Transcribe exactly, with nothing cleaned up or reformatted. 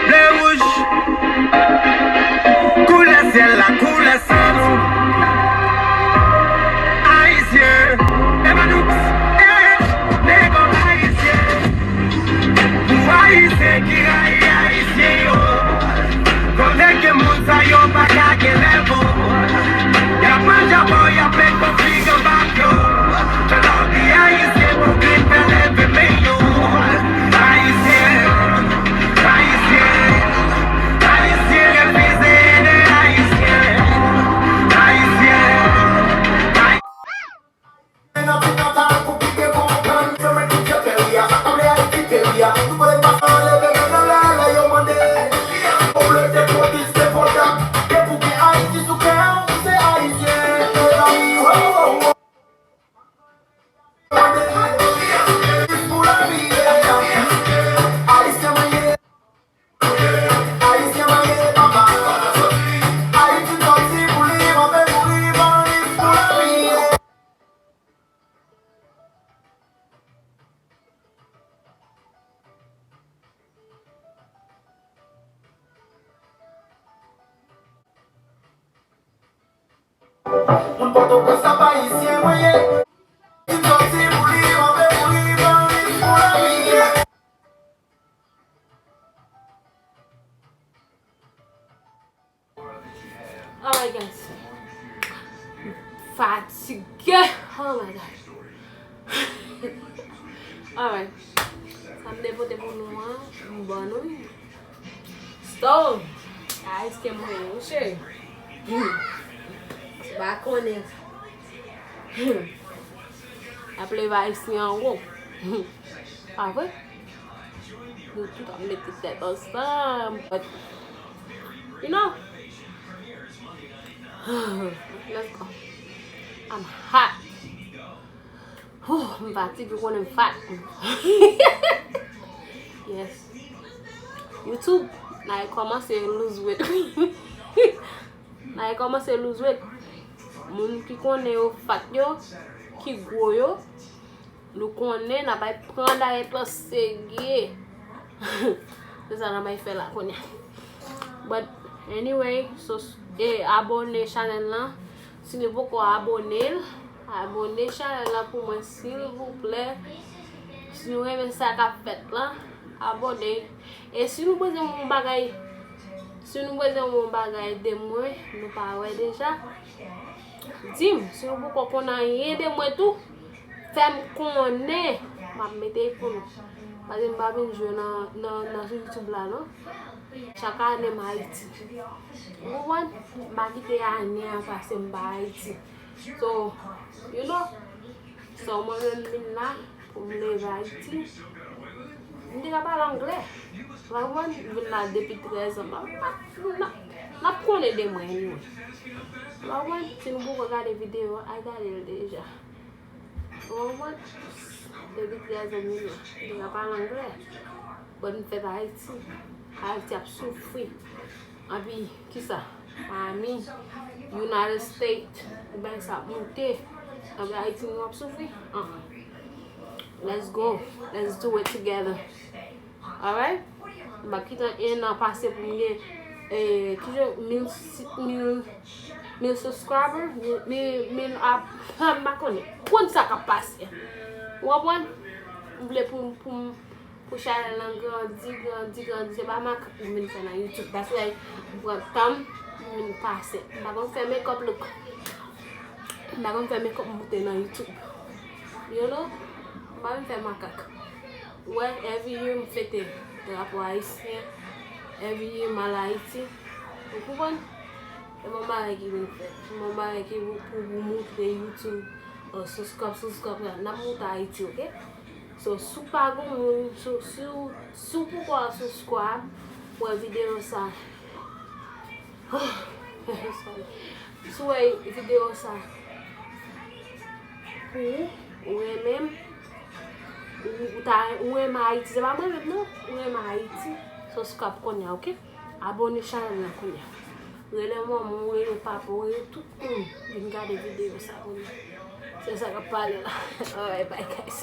Ble wouj, koulè syèl la, koulè san nou. Ayisyen, Emanoux, eh, nèg ayisyen. Pou Ayisyen ki rayi Ayisyen yo, konnen ke moun sa yo pa ka gen lèvo. Y ap manje abò, y ap met konfli anba pye yo. Jodi Ayisyen pou vin fè leve men yo. Ayisyen, Ayisyen, Ayisyen refize ede Ayisyen. Ayisyen, Ay- Moun Pòtoprens ap ayisyen mwen ye. Vin sòti pou li, anpe pou li, ban li pou lavi. Alright, guys. Fatige. Oh my God. Alright. Sa m te pote pou nou an, m ban nou. Stone. Ayisyen mwen, monchè. Ou pa konnen. Ap leve Ayisyen anwo. Pa vre? Nou tout ap mete tèt ansanm. But, you know, let's go. I'm hot. Whew, m fatige, ou konnen m fat. Yes. YouTube, n a kòmanse lose weight. N a kòmanse lose weight. Moun ki konnen yo fat yo, ki gwo yo, nou konnen n a bay pran dayèt lan serye. Se sa n a bay fè la kounye a. But anyway, so, e, abòne chanèl lan. Si nou poko abòne l, abòne chanèl lan pou mwen, silvouplè. Si nou renmen sa k ap fèt lan, abòne. E si nou bezwen yon bagay, si nou bezwen yon bagay de mwen, nou pa wè deja, di m. Si nou poko konn anyen de mwen tou, fè m konnen. M ap mete l pou nou. Paske m pa vin jwe nan, nan, nan sou YouTube la, non. Chak ane m Ayiti. Ou konprann? M pa kite ane an pase m pa Ayiti. So, you know, so mwen menm m vin la pou m leve Ayiti. M te ka pale anglè. Ou konprann? M vin la depi trèz an. M ap, m ap, m ap, m ap konnen de mwen, anyway. Ou konprann? Si nou poko gade videyo an, al gade l deja. Ou konprann? Depi trèz an m vin la. M te ka pale anglè. But m fèt Ayiti. Ayiti ap soufri. Anpi, kisa? Miami, United States, bagay sa ap moute. Anpi Ayiti nou ap soufri. Anhan. Let's go. Let's do it together. Alright? M pa kite en an pase pou m gen, eh, kijan, mil, mil, mil subscriber, mil, mil, mil ab-, m pa konnen. Konn sa k ap pase. Ou konprann? M vle pou, pou, pou chanèl lan grandi, grandi, grandi. Se pa makak m vin fè nan YouTube. That's why m pran tan m, m vin pase. M pa konn fè makeup look. M pa konn fè makeup moute nan YouTube. You know? M pa vin fè makak. Ou wè, every year m fete drapo ayisyen. Every year m al Ayiti. Ou konprann? Se yon bagay ki vin fèt. Se yon bagay ki pou, pou, pou moutre YouTube. Oh, subscribe, subscribe la. N ap moute Ayiti, oke? So, si w pa gon moun, si, si, si w poko al subscribe, wè videyo sa. Sorry. Si w wè videyo sa pou ou, ou renmen m, ou, ou ta, ou renmen Ayiti, se pa mwen menm non, ou renmen Ayiti, subscribe kounye a, oke? Abòne chanèl lan kounye a. Rele manman w, rele papa w, rele tout moun vin gade videyo sa kounye a. Se sa k ap pale la. Alright, bye guys.